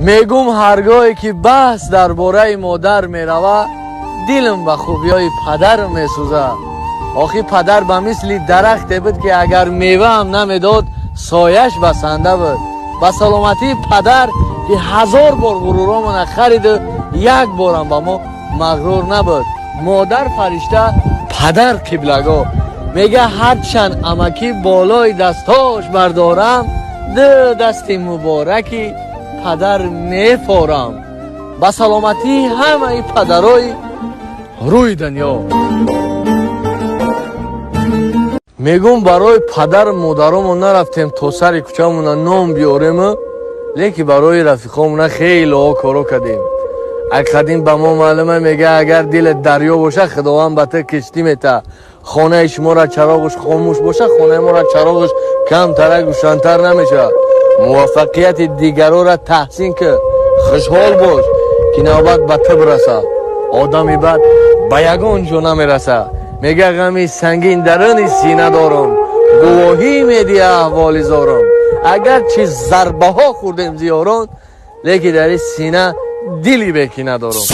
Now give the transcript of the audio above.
Мегум, ҳаргоҳе ки баҳс дар бораи модар мерава, дилам ба хубиҳои падарам месӯзад. Охи падар ба мисли дарахте буд, ки агар меваам намедод, сояш басанда буд. Ба саломатии падар, ки ҳазор бор ғуруромона хариду як борам ба мо мағрур набуд. Модар фаришта, падар қиблагоҳ. Мега, ҳарчанд амакӣ болои дастҳош бардорам, ду дасти мубораки падар мефорам. Ба саломатии ҳамаи падарои рӯи дунё. Мегум, барои падару модаромон нарафтем, то сари кӯчамона ном биёрему, леки барои рафиқомона хелеҳо коро кардем. Ак қадим ба мо маълума, мега, агар дилат дарё боша, Худованд ба ту киштӣ мета. Хонаи шуморо чароғаш хомӯш боша, хонаи моро чароғаш камтарак рӯшантар намешавад. Муваффақияти дигарора таҳсин ки, хушҳол бош, ки навбат ба ту бирасад. Одами бад ба ягон ҷо намерасад. Мега, ғами сангин даруни сина дорам, гувоҳӣ медиҳа аҳволи зорам. Агарчи зарбаҳо хӯрдем зиёрон, леки дар ин сина дили бекина дорам.